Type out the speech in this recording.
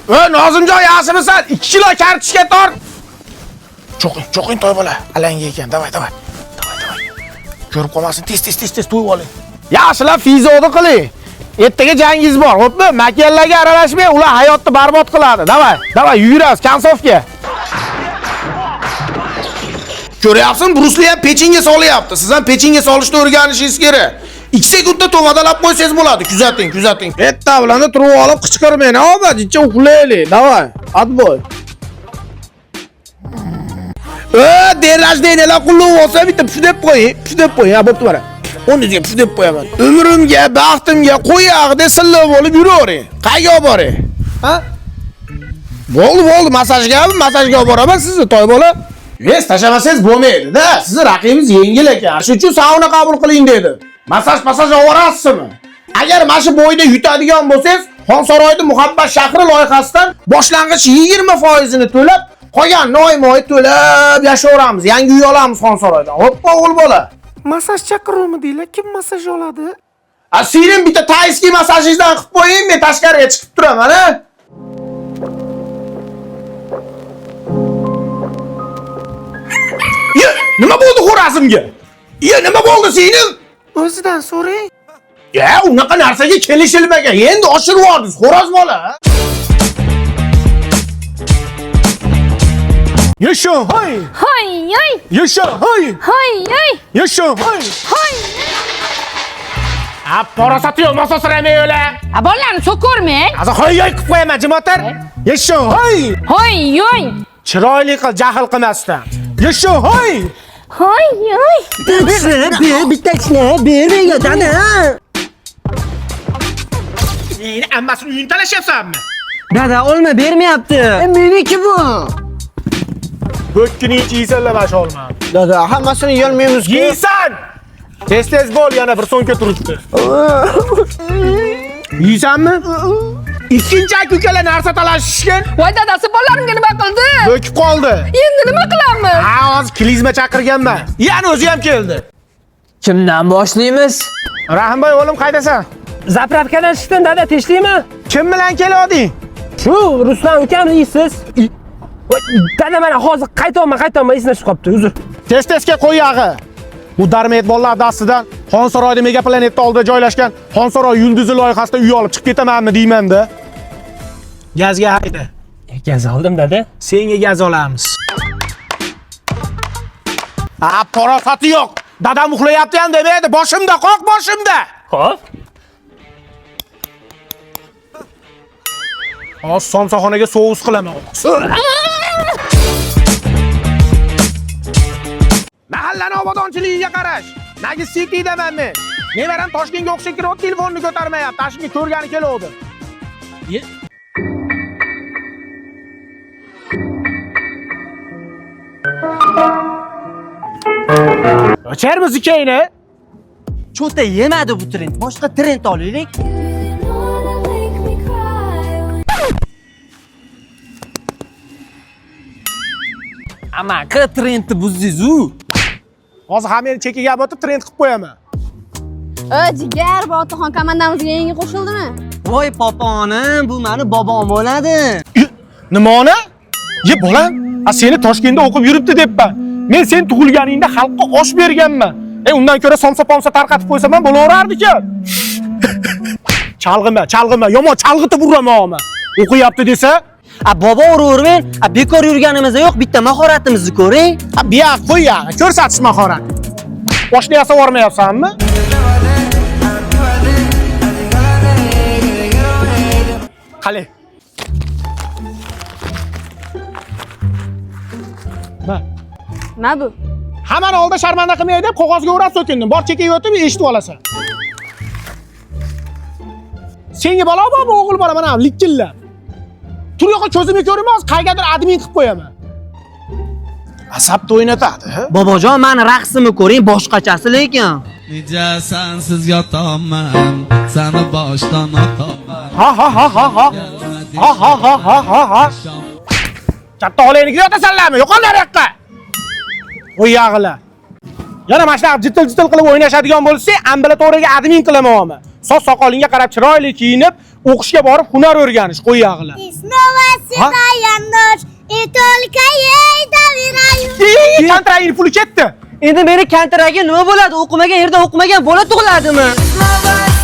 Nozimjon, yaxshimisan? 2 kilo kartoshka tort. Cho'qing, cho'qing toy bola. Alanga ekan. Давай, давай. Давай, давай. Ko'rib qolmasin, tez tez tez tez to'yib oling. Yaxshilab fizodi qiling. Ertaga jangingiz bor, xo'pmi? Makiyalarga aralashmang, ular hayotni barbod qiladi. Давай, давай, yuguramiz konsovka. Ko'ryapsizmi? Bruce Lee ham pechinga solyapti. Siz ham pechinga solishni o'rganishingiz kerak. 2 sekundda tovadalab qo'ysangiz bo'ladi. Kuzating, kuzating. Erta bilan turib olib qichqirmang, obad, icha uxlaylik. Давай, отбой. День рождения lar qulluq bo'lsa bitta puf deb qo'ying, puf deb qo'ying. Ha, bo'pti mana. O'rningizga puf deb qo'yaman. Umrimga, baxtimga qo'yog'ida silliq bo'lib yuravering. Qayerga olib boring? Ha? Bo'ldi, bo'ldi, massajga, massajga olib boraman sizni, toy bola. Вес tashlamasangiz bo'lmaydi-da. Sizni raqibingiz yengil ekan. Shuning uchun sauna qabul qiling dedi. Massaj, massaj olib. Agar mana shu bo'yda yutadigan bo'lsangiz, Xonsaroyda Muhabbat shahri loyihasidan boshlang'ich 20% ni to'lab, qolganini oyma-oy to'lab yashayveramiz. Yangi uy olamiz Xonsaroydan. Hoppa, o'g'il bola. Massaj chaqiruvmi deylar? Kim massaj oladi? A singlim bitta тайский massajingizdan qilib qo'ying, men tashqariga chiqib turaman, a? Ye, nima bo'ldi xo'razimga? Ye, nima bo'ldi singlim? O'zidan so'rang. Ya, unaqa narsaga kelishilmagan. Endi oshirib yubordingiz, xo'roz bola. Yasha, hoy! Hoy, hoy, Yasha, hoy! hoy, hoy, Yasha, hoy! hoy. A, parosati yo'q, mososuramay o'la. A bolalarni so'kormang. Hozir hoy hoy qilib qo'yaman, jim o'tir. Yasha, hoy! Hoy, hoy. Chiroyli qil, jahl qilmasdan. Yasha, hoy! Hoy, hoy. Bitta ichni bermang dada. Neyni ammasini uyini talashyapsanmi? Dada olma bermayapti. Meniki bu. Bo'kkini ich yeysanlar mana shu olmani. Dada hammasini yeyolmaymiz. Yeysan! Tez tez bo'l, yana bir so'nka turibdi. Yeysanmi? Ikkinchi aka ukalar narsa talashishgan, Voy dadasi bolalarimga nima qildi? bo'kib qoldi. Endi nima qilamiz? Ha, hozir klizma chaqirganman. Yana o'zi ham keldi. Kimdan boshlaymiz? Rahimboy o'g'lim qaydasan? Заправка dan chiqdim dada, tinchlikmi? Kim bilan kelding? Shu Ruslan ukam yeysiz. Voy, dada mana hozir qaytyapman, qaytyapman, esimdan chiqib qolibdi, uzr. Tez tezga qo'y yog'i. Bu darmet bolalar dastidan Xonsaroyda Mega Planetda oldida joylashgan Xonsaroy yulduzi loyihasida uy olib chiqib ketamanmi deyman-da. Gazga hayda. Gaz oldim dada. Senga gaz olamiz. Ha, parosati yo'q. Dadam uxlayapti ham demaydi. Boshimda, qoq boshimda. Xo'p. Hozir somsaxonaga sous qilaman. Mahallani obodonchiligiga qarash. Nagi Citydaman men. Nevaram Toshkentga o'qishga kirib, telefonni ko'tarmayapti. Toshkentga ko'rgani keluvdi. O'char muzikangni. Cho'ta yemadi bu trend. Boshqa trend olaylik. Wanna make me cry. Amaki trendni buzdingiz-u. Hozir hammani chekiga o'tib trend qilib qo'yaman. Jigar Botirxon komandamizga yangi qo'shildimi? Voy poponim, bu mani bobom bo'ladi. Nima ona? Ye bolam, a seni Toshkentda o'qib yuribdi debman. Men sen tug'ilganingda xalqqa osh berganman. Undan ko'ra somsa-pomsa tarqatib qo'ysam ham bo'laverardi-ku. Chalg'ima, chalg'ima, yomon chalg'itib uraman oma. O'qiyapti desa, A bobo uravermang, a bekor yurganimiz yo'q, bitta mahoratimizni ko'ring. ha bu yoq qo'y yog'i, ko'rsatish mahorat. Boshni yasab yubormayapsanmi? Qali. Ma. Nima bu? Hammani oldida sharmanda qilmay deb qog'ozga o'rab so'kindim. Bor chekkaga o'tib eshitib olasan. Senga bola bormi, o'g'il bola mana likillab. Tur yo'qqa ko'zimga ko'rinmas, qayergadir admin qilib qo'yaman. Asabni o'ynatadi. Bobojon, mani raqsimni ko'ring, boshqachasi lekin. Necha sensiz yotolman, seni boshdan otolman. Ha ha ha ha ha. Ha ha ha ha ha ha. Katta xolangnikiga yotasanlarmi? Yo'qol nariyoqqa. Qo'y yog'ilar. Yana mana shunaqa jitil-jitil qilib o'ynashadigan bo'lsak, ambulatoriyaga admin qilaman. Soch soqolingga qarab chiroyli kiyinib, o'qishga borib hunar o'rganish qo'yag'ila. И снова седая ночь, и только ей доверяю. Kontraging puli ketdi. Endi meni kontragim nima bo'ladi? O'qimagan yerda o'qimagan bola tug'iladimi? Снова